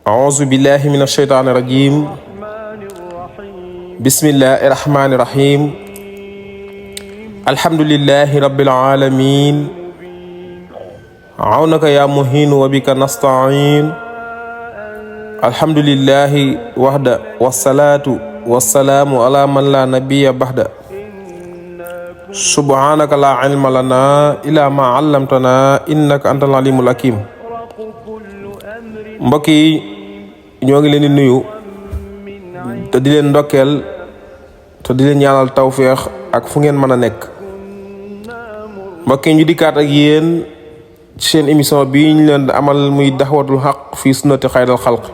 أعوذ بالله من الشيطان الرجيم بسم الله الرحمن الرحيم الحمد لله رب العالمين عونك يا مهين وبك نستعين الحمد لله وحده والصلاة والسلام على من لا نبي بعد سبحانك لا علم لنا إلا ما علمتنا إنك أنت العليم الحكيم. mbokk yi ñoo ngi leen di nuyu te di leen ndokkeel te di leen ñaanal tawféex ak fu ngeen mën a nekk. mbokk yi ñu dikkaat ak yéen ci seen émission bi ñu leen di amal muy daxwatul xaq fii sunnati xayral xalq.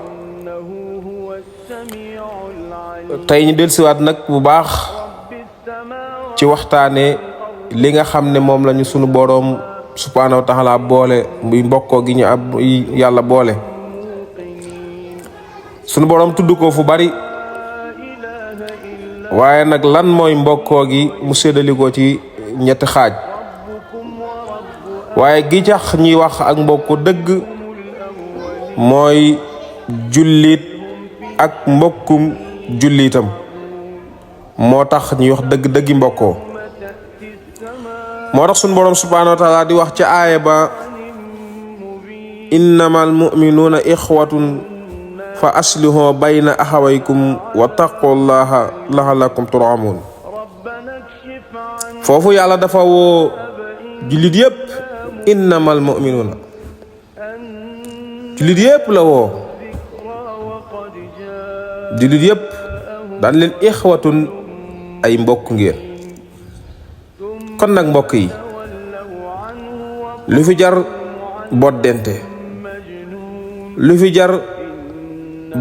tey ñu dellusiwaat nag bu baax ci waxtaane li nga xam ne moom lañu sunu boroom subhaanahu wa taala boole muy mbokkoo gi ñu ab yàlla boole. sunu boroom tudd ko fu bari waaye nag lan mooy mbokkoo gi mu séddalikoo ci ñetti xaaj. waaye gi tax ñuy wax ak mbokko dëgg mooy jullit ak mbokkum jullitam moo tax ñuy wax dëgg-dëggi mbokkoo. moo tax sunu boroom subhaanahu wa taala di wax ci aaya ba innamal mu'minuuna ixwatun fa aslihu bayna axawaykum wa taqullaha laxalakum turhamun. foofu yàlla dafa woo jullit yépp innamal mu'minuuna jullit yépp la woo jullit yépp daan leen ixwatun ay mbokk ngeen. kon nag mbokk yi lu fi jar boddente lu fi jar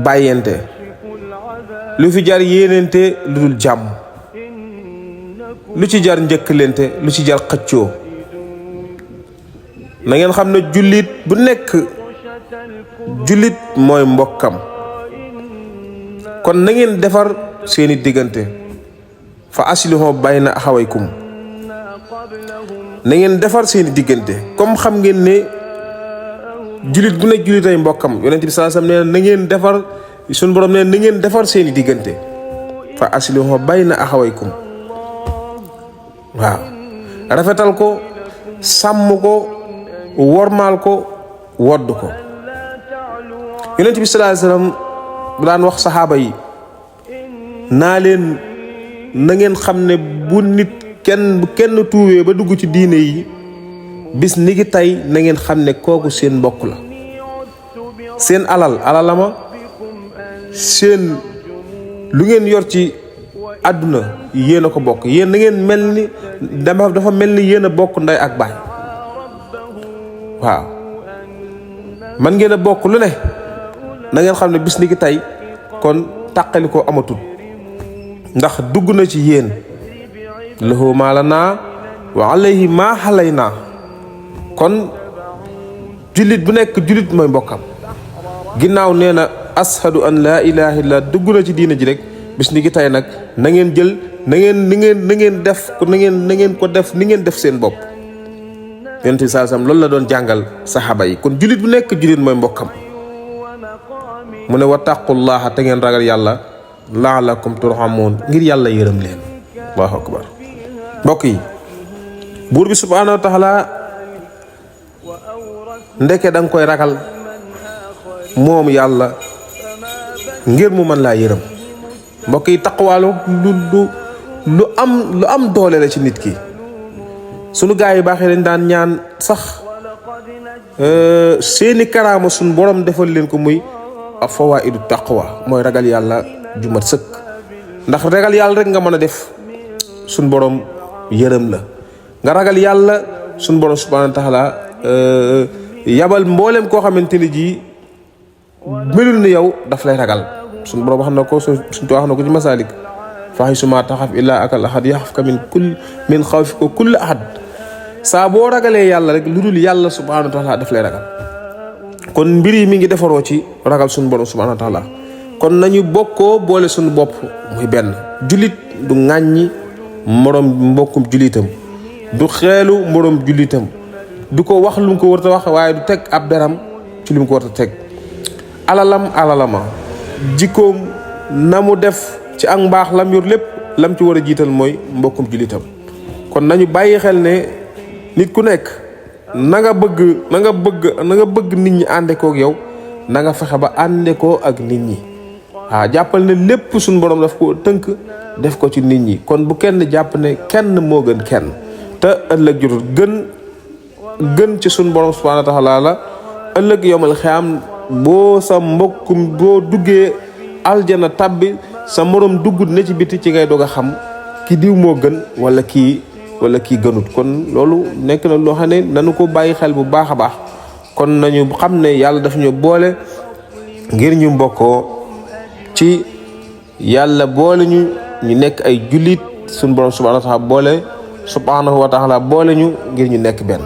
bàyyente lu fi jar yéenente lu dul jàmm lu ci jar njëkkalente lu ci jar xëccoo na ngeen xam ne jullit bu nekk jullit mooy mbokkam. kon na ngeen defar seeni diggante fa aslihu bayna axawaykum na ngeen defar seeni diggante comme xam ngeen ne jullit bu nekk jullit ay mbokkam. yonent bi sallallahu alayhi wasallam nee na ngeen defar suñu borom nee na ngeen defar seeni diggante fa aslihu bayna axawaykum. waaw rafetal ko sàmm ko wormaal ko wodd ko. yonent bi sallallahu alayhi wasallam bu daan wax saxaaba yi naa leen na ngeen xam ne bu kenn tuubee ba dugg ci diine yi bis ni ki tey na ngeen xam ne kooku seen mbokk la. seen alalama seen lu ngeen yor ci àdduna yéen a ko bokk. yéen na ngeen mel ni dafa mel ni yéen a bokk ndey ak baay. waaw man ngeen a bokk lu ne na ngeen xam ne bis ni ki tey kon tàqali ko amatul ndax dugg na ci yéen lahu maa lanaa wa alayhi maa xalaynaa. kon jullit bu nekk jullit mooy mbokkam. ginnaaw nee na ashadu an laa ilaaha illa dugg na ci diina ji rek bis ni ki tey nag na ngeen jël na ngeen def ko na ngeen ko def ni ngeen def seen bopp. yonent bi sallallahu alayhi wasallam loolu la doon jàngal saxaaba yi. kon jullit bu nekk jullit mooy mbokkam. mu ne wattaqullaha te ngeen ragal yàlla laalakum turhamun ngir yàlla yërëm leen. allahu akbar. mbokk yi buur bi subhaanahu wa taala ndeke danga koy ragal moom yàlla ngir mu mën laa yërëm. mbokk yi taqwaalu lu am doole la ci nit ki. sunu gaa yi baaxee dañ daan ñaan sax seeni karaama suñ borom defal leen ko muy fawaidu taqwa mooy ragal yàlla ju mat sëkk. ndax ragal yàlla rek nga mën a def suñ borom yërëm la. nga ragal yàlla suñ borom subhanahu wa taala yabal mboolem koo xamante ni ji melul ni yow daf lay ragal. suñ borom wax na ko suñ too wax na ko ci masalik faxi suma taxaf illaa akal ahad yaxafka min xawfika kulli ahad. saa boo ragalee yàlla rek lu dul yàlla subhanahu wa taala daf lay ragal. kon mbir yi mi ngi defaroo ci ragal suñu borom subhanahu wa taala. kon nañu bokkoo boole suñu bopp muy benn. jullit du ŋàññi moroom mbokkum jullitam du xeelu moroom jullitam du ko wax lu mu ko war a wax waaye du teg ab deram ci lu mu ko war a teg. alalama jikkoom na mu def ci ak mbaax lam yor lépp lam ci war a jiital mooy mbokkum jullitam. kon nañu bàyyi xel ne nit ku nekk na nga bëgg nit ñi ànde kook yow na nga fexe ba ànde koo ak nit ñi. jàppal ne lépp suñu borom daf ko tënk def ko ci nit ñi. kon bu kenn jàpp ne kenn moo gën kenn te ëllëg jotul gën ci suñu borom subhanahu wa taala la ëllëg yomal xiyaam boo sa mbokkum boo duggee aljana tabbi sa morom duggut ne ci biti ci ngay doog a xam ki diw moo gën wala kii gënut. kon loolu nekk na loo xam ne nañu ko bàyyi xel bu baax a baax. kon nañu xam ne yàlla daf ñu boole ngir ñu mbokkoo ci yàlla boole ñu nekk ay jullit suñu borom subhanahu wa taala boole ñu ngir ñu nekk benn.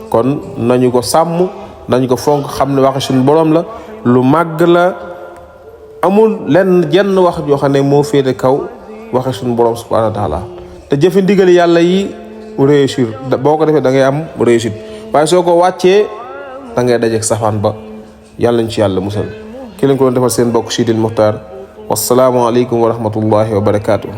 kon nañu ko sàmm nañu ko fonk xam ne waxe suñu borom la lu màgg la amul jenn wax joo xam ne moo féete kaw waxe suñu borom subhanahu wa taala te jëfe ndigal yàlla yi réussir boo ko defee da ngay am réussite waaye soo ko wàccee da ngay dajeek safaan ba yàlla ñu ci yàlla musal. ki lañ ko doon defal seen bokk Sidil Muxtaar wassalaamu aleykum wa rahmatullahi wa barakaatu.